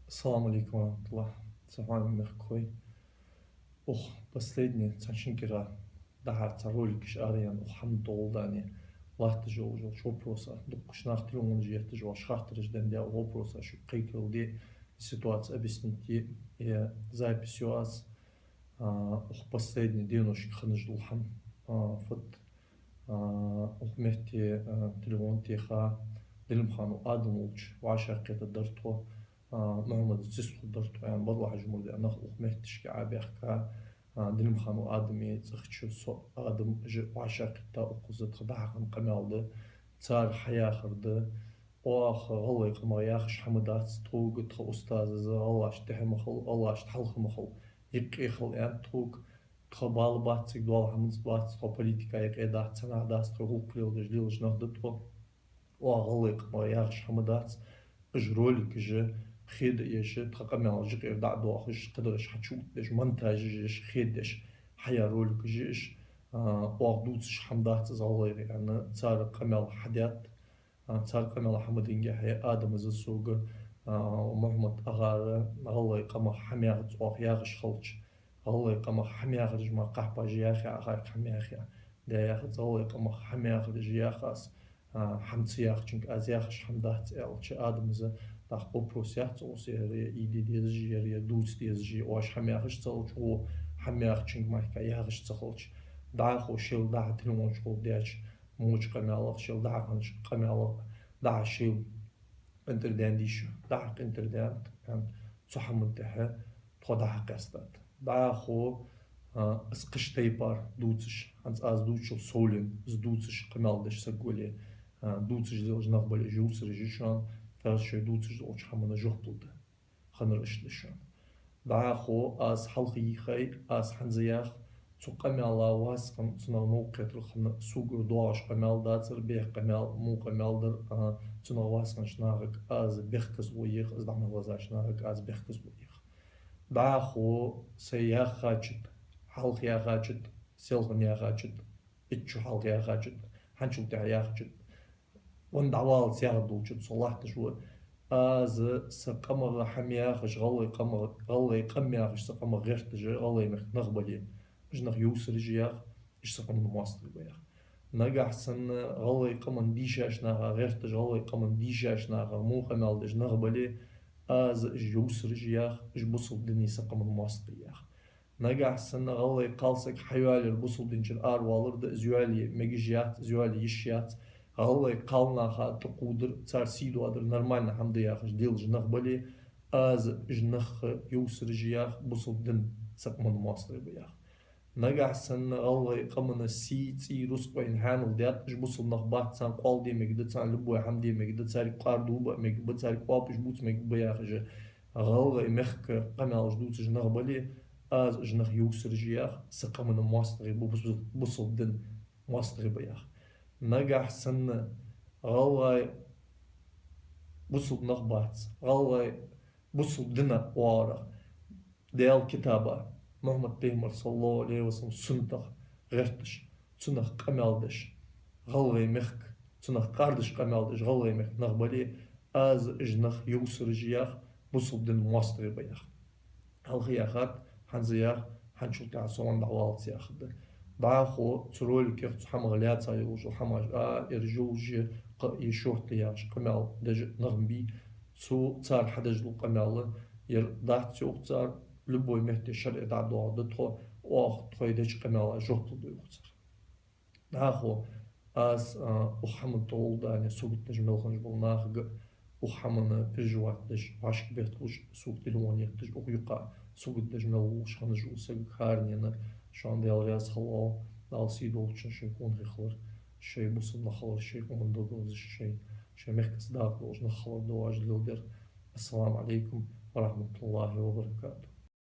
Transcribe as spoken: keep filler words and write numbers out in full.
Ассаламу Ӏалайкум ва рахьматуллахӀ. Са хьоме мехкахой. Укх последний цхьан шин кӀира дӀахьарча роликаш араяьнна, укх хӀаман тӀа гӀолла дани, латташ йолаш йолча вопроса, дуккхача наха телефонаш етташ, оаш хаттараш денна, укх вопроса шуга кхайкарал де, ситуаци объяснить е, е запись ю аз, а, укх последний деношка хиннаш дола хӀама, а, фат, а, укх метте, а, телефон теха, Делимханов Адам волча вӀашагӀкхетаргдар тхо, а, Мухьаммада цисхургдар тхо, аьнна, Бадла-Хьажа Мурда аьнна нах укх метташка Ӏобаьхка, а, Делимханов Адама цӀагӀа чу со Адам жи вӀашагӀкхетта, укхаза тха дӀахьакхаьча къамаьл да, цар хьаяхар да, оаха гӀалгӀай къамах яхаш хӀама дац, тхога тха устаза из гӀалгӀашта тӀехьа ма хила, гӀалгӀашта хьалха ма хила, юкъе хила аьннад тхога, тха бала бац цига, дола хӀаманца бац, тхо политика юкъе дац, цхьаннахьа дац тхоай гӀулакх леладеш, лелаш нах да тхо. Оаха гӀалгӀай къамах яхаш хӀама дац, уж роликаш хеда еш, тха къамаьл жикъера дӀа а доахаш, кхыдараш хьачуоттадеш, монтаж еш, хеда еш хьаяь роликаш я уж, а, оаха дувцаш хӀама дац из гӀалгӀайх аьнна, цар къамаьл хьадаьд, а, цар къамаьл хьа ма динге хье, Адама из сога, а, Мухьаммад агӀара гӀалгӀай къамах хӀама яхац оаха яхаш хилча, гӀалгӀай къамах хӀама яхараш ма кхахьпаш яхе, ахарк хӀама яхе. Даь яхац гӀалгӀай къамах хӀама яхараш яха аз, а, хӀама ца яхачунга аз яхаш хӀама дац аьлча, Адама из дӀахо вопрос яц оаха, ер е ийде дезаш, ер е дувца дезаш, оаш хӀама яхаш ца хилча, гӀо хӀама яхачунга мара яхаш ца хилча. ДӀахо шел дӀахо телефонаш гӀолла деча, моча къамаьлах, шел дӀахо хиннача къамаьлах, дӀахо шел къинтӀера даьнна дийша, дӀахо къинтӀера даьннад, аьнна, цу хӀаман тӀехьа тхо дӀахо къаьстад. ДӀахо, а, из кхыча тайпара дувцаш, хӀанз аз дувцачул совленна, из дувцаш къамаьл деш саг вале, а, дувцаш лелаш нах бале, уж ювцараш я шоана, тхоаш шоай дувцаш долча хӀаманна жоп лургда. Ханара иштта да шоана. ДӀахо аз хьалха йийхай, аз хӀанз ях, цу къамаьла васкан цунах новкъа кхетар хинна, сога доагӀаш къамаьл дацар, бехк къамаьл, мух къамаьл дар, а, цунах васканча нахага аз бехказло ех, из дӀа мел вазача нахага аз бехказло ех. ДӀахо сай яхача тӀа, хьалха яхача тӀа, селхан яхача тӀа, итт шу хьалха яхача тӀа, хӀанзчул тӀехьа яхача тӀа, ван дӀаваллалца яхаш долча тӀа со латташ ва. Аз са къамах хӀама яхаш, гӀалгӀай къамах, гӀалгӀай къам яхаш са къамах гӀерташ гӀалгӀай мехка нах бале, уж нах ювцараш я ях, уж са къаман моастагӀий ба ях. Нагахьа санна гӀалгӀай къаман дийшача наха гӀерташ, гӀалгӀай къаман дийшача наха мух къамаьл деш нах бале, аз уж ювцараш я ях, уж бусалба дина, са къаман моастагӀий я ях. Нагахьа санна гӀалгӀай кхалсаг хьайоалаяр бусалба динчура аравалар да, из йоалае мегаш яц, из йоалае йиш яц. ГӀалгӀай кхалнаха тӀакхувдар, цар сий доадар нормальни хӀама да яхаш лелаш нах бале, аз уж нах ювцараш я ях, бусалба дина, са къаман моастагӀий ба ях. Нагахьа санна гӀалгӀай къаман сий, цӀий, рузкъа вайна хьаьнал даьд, уж бусалба нах бац, царна къоал де мегаргда, царна любой хӀама де мегаргда, царга кӀоарга дув биа мегаргба, царга оапаш бувца мегаргба яхаш, гӀалгӀай мехка къамаьлаш дувцаш нах бале, аз уж нах ювцараш я ях, са къаман моастагӀий ба, бус-, бусалба дина моастагӀий ба ях. Нагахьа санна гӀалгӀай бусалба нах бац, гӀалгӀай бусалба дина оагӀорахьа, Даьла китаба, Мухьаммад пайхамара, саллаллахӀу Ӏалайхи ва саллам, суннатах гӀерташ, цунах къамаьл деш, гӀалгӀай мехка, цунах кӀардаш къамаьл деш гӀалгӀай мехка нах бале, аз уж нах ювцараш я ях, бусалба дина моастагӀий ба ях. Хьалха яхар, хӀанз ях, хӀанзчул тӀехьа со ван дӀаваллалца яхаргда. ДӀахо цу роликех, цу хӀамах лаьца йолаш йола хӀамаш, а, ер жолжи, кхы а шортта яхаш къамаьл деш нах ма бий, цу цар хьадеш дола къамаьл, ер дац йоах цар, любой метте шарӀе дӀадоагӀаргда тхо, оаха тхоай деча къамаьла жоп лургда йоах цар. ДӀахо аз, а, укх хӀаман тӀа гӀолла дани сагот деш мел хиннаш бола нахага, укх хӀаманна переживать деш, вӀашка бетталуш, сога телефон етташ, укх юкъа сагот деш мел волаш хиннаш вола сагага хӀаране а шоана Даьла раьза хилва, Дала сий долча шоай къонахий хилар, шоай бусалба нах хилар, шоай къаман дог лазаш, шоай, шоай мехкаца дакъа долаш нах хилар да оаш леладер. Ассаламу Ӏалайкум ва рахьматуллахӀи ва баракатухӀ.